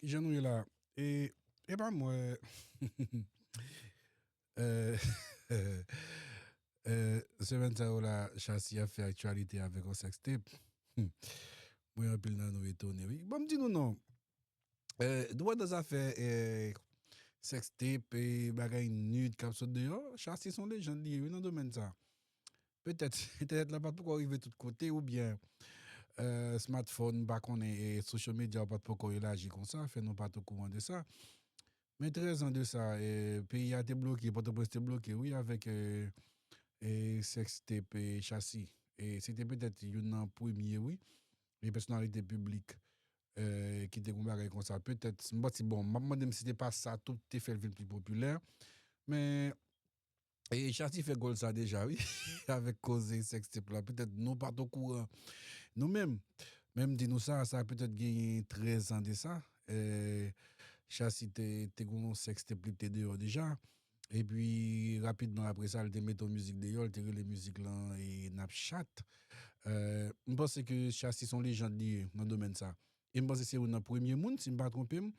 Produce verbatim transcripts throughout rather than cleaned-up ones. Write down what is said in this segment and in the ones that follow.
Kijan nou ye la? E, epa mwen, eh, eh, semèn sa yo la, Chasi ap fè aktyalite avèk yon sextape. Hmm. Mwen, anpil nan nou etone, wi. Bon, m di nou non. Eh, nou pa nan zafè, eh, sextape, eh, bagay nid k ap sot deyò. Chasi se yon lejand li ye, wi, nan domèn sa. Petèt, entènèt la pa t poko rive tout kote, oubyen, eh, smartphone, m pa konnen, eh, social media yo pa t poko elaji konsa, fè nou pa t okouran de sa. Men trèz an de sa, eh, peyi a te bloke, Pòtoprens te bloke, wi, avèk, eh, eh, sextape, eh, Chasi. E se te petèt youn nan premye, wi, e pèsonalite piblik, eh, ki te gen yon bagay konsa. Petèt, m panse, bon, m ap mande m si se te pa sa tou te fè l vin pi popilè. Men, e Chasi fè gòl sa deja, wi, avèk koze sextape la. Petèt nou pa t okouran nou menm. Men m di nou sa, sa petèt genyen trèz an de sa. Eh, Chasi te, te gen yon sextape li te deyò deja. Epi, rapidman apre sa, li te mete yon mizik deyò, li te rele mizik lan, e, N ap Chat. Eh, m panse ke Chasi se yon lejand li ye nan domèn sa. E m panse se youn nan premye moun, si m pa twonpe m,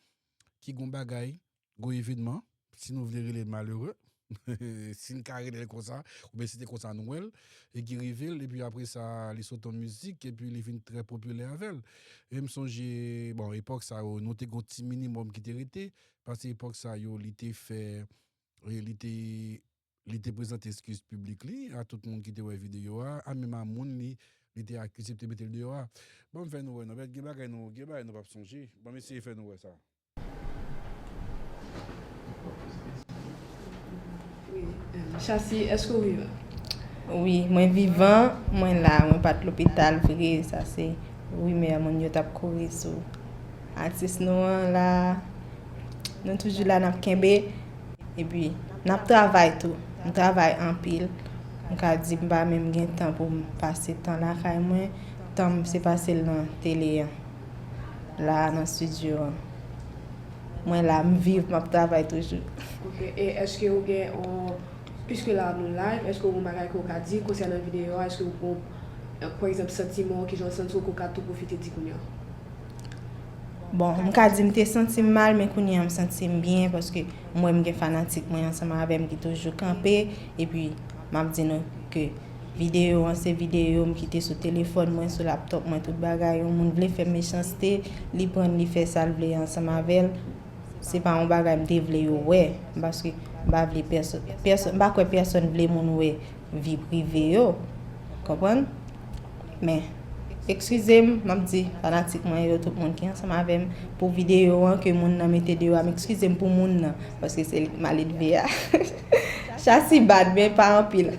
ki gon bagay, gon evenman, si nou vle rele l malere, si n ka rele l konsa, oubyen si se konsa nou wè l, e ki rive l, epi apre sa, li sot yon mizik, epi li vin trè popilè avè l. E m sonje, bon, epòk sa yo, nou te gon ti minimòm ki te rete, paske epòk sa yo, li te fè, e li te, li te prezante eskiz piblik li a tout moun ki te wè videyo a, a menm a moun li, li te akize, li te mete l deyò a. Bon, m fè nou wè, non, gen bagay nou, gen bagay nou p ap sonje. Bon, m eseye fè nou wè sa. Wi, em, Chasi, èske w vivan? Wi, mwen vivan, mwen la, mwen pa t lopital vre, sa se rimè moun yo t ap kouri sou atis nou an la. Nou toujou la, n ap kenbe, epi n ap travay tou. M travay anpil. M ka di m pa menm gen tan pou m pase tan lakay mwen. Tan m se pase l nan tele an. La, nan estidyo an. Mwen la, m viv, m ap travay toujou. Ok, e èske ou gen yon, piske la nou live, èske ou gen yon bagay ke w ka di konsènan videyo a? Èske ou gen, pa egzanp, santiman w, kijan w santi w, ke w ka tou pwofite di kounye a? Bon, m ka di m te santi m mal, men kounye a m santi m byen, paske m wè m gen fanatik mwen ansanm avè m ki toujou kanpe, epi m ap di nou ke videyo an se videyo m ki te sou telefòn mwen, sou laptòp mwen, tout bagay. Yon moun vle fè m mechanste, li pran l, li fè sa l vle ansanm avè l. Se pa yon bagay m te vle yo wè, paske m pa vle pèsòn, pèsòn, m pa kwè pèsòn vle moun wè vi prive yo. Konprann? Men, eskize m, m ap di fanatik mwen yo, tout moun ki ansanm avè m pou videyo an ke moun nan mete deyò a, m eskize m pou moun nan, paske se li k maledve a. Chasi bad, men pa anpil.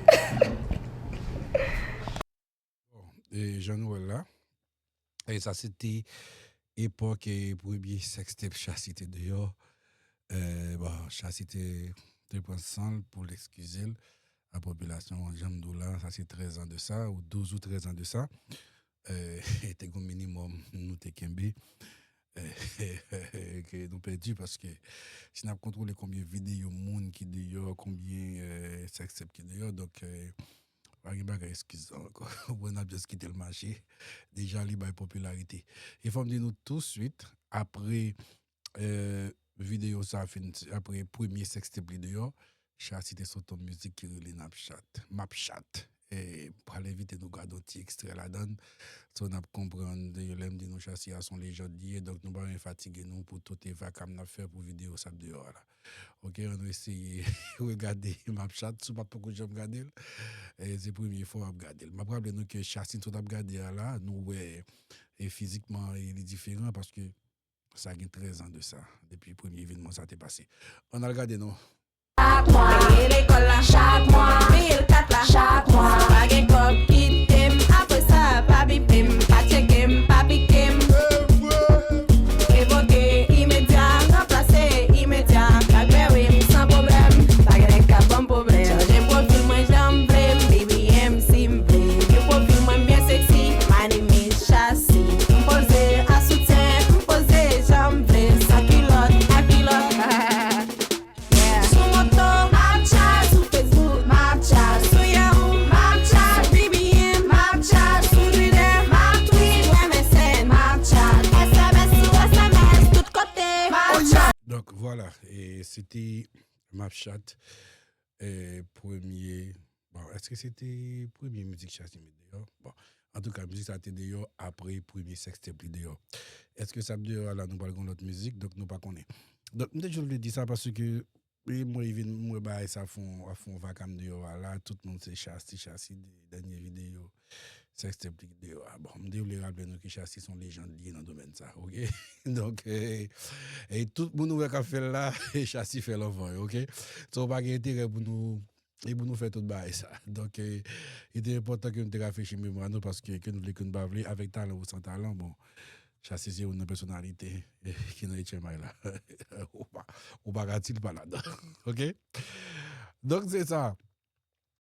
Bon, e jan nou wè l la, e sa se te epòk, e premye sextape Chasi te deyò. E, bon, Chasi te, te pran san l pou l eskize l a popilasyon an, jan m di w la, sa se trèz an de sa, ou douz ou trèz an de sa. E, te gon minimòm nou te kenbe. E, ke nou pèdi, paske si n ap kontwole konbyen videyo moun ki deyò, konbyen, e, sextape ki deyò, donk, e, pa gen bagay eskiz ankò. Ou wè, n ap just kite l mache. Deja, li bay popilarite. E fò m di nou touswit, apre, eh, videyo sa fin, apre premye sextape li deyò, Chasi te sot yon mizik ki rele N ap Chat. M ap Chat. E pral envite nou gade yon ti ekstrè ladan l. So, n ap konprann, lè m di nou Chasi a se yon lejand li ye, donk nou pa bezwen fatige nou pou tout evakam n ap fè pou videyo sa ap deyò a la. Ok, ann nou eseye regade M ap Chat, si w pa t poko janm gade l. E se premye fwa w ap gade l. M ap raple nou ke Chasi n sot ap gade a la, nou wè, e fizikman, e li diferan paske sa gen trèz an de sa, depi premye evenman sa te pase. Ann al gade non. Chak mwa. Peye lekòl la. Chak mwa. Peye l kat la. Chak mwa. Si w pa gen kòb, kite m. Apre sa, pa bipe m, pa tcheke m, pa pike m. Revoke imedya, ranplase imedya. Blackberry m san pwoblèm. Pa gen nèg k ap ban m pwoblèm. Chanje pwofil mwen jan m vle. M B B M si m vle. Gen pwofil mwen, m byen seksi. My name is Chasi. M poze an soutyen, m poze jan m vle. San kilòt, a kilòt. Yeah. Sou moto, m ap chat. Sou Facebook, m te m ap chat eh, premye. Bon, èske se te premye mizik Chassi met deyò? Bon, antouka, mizik sa te deyò apre premye sèkstèp li deyò. Èske sa ap deyò a la, nou pral gen lòt mizik, donk nou pa konnen. Donk, m te jis vle di sa paske e mwen vin mwen bagay sa fon a fon vakam deyò a la, tout moun se Chassi, Chassi, dènye videyo sèkstèp li deyò a. Bon, m te vle raple nou ke Chassi se yon lejand li ye nan domèn sa, oke? Donk, e, e tout moun ou wè k ap fè l la, Chassi fè l anvan yo, oke? So, pa gen enterè pou nou e pou nou fè tout bagay sa. Donk, e, li te enpòtan ke nou te rafrechi memwa nou paske ke nou vle ke nou pa vle, avèk talan ou san talan, bon, Chassi se youn nan pèsonalite ki nan H M I la. Ou pa, ou pa ka di l pa ladan. Oke? Donk, se sa.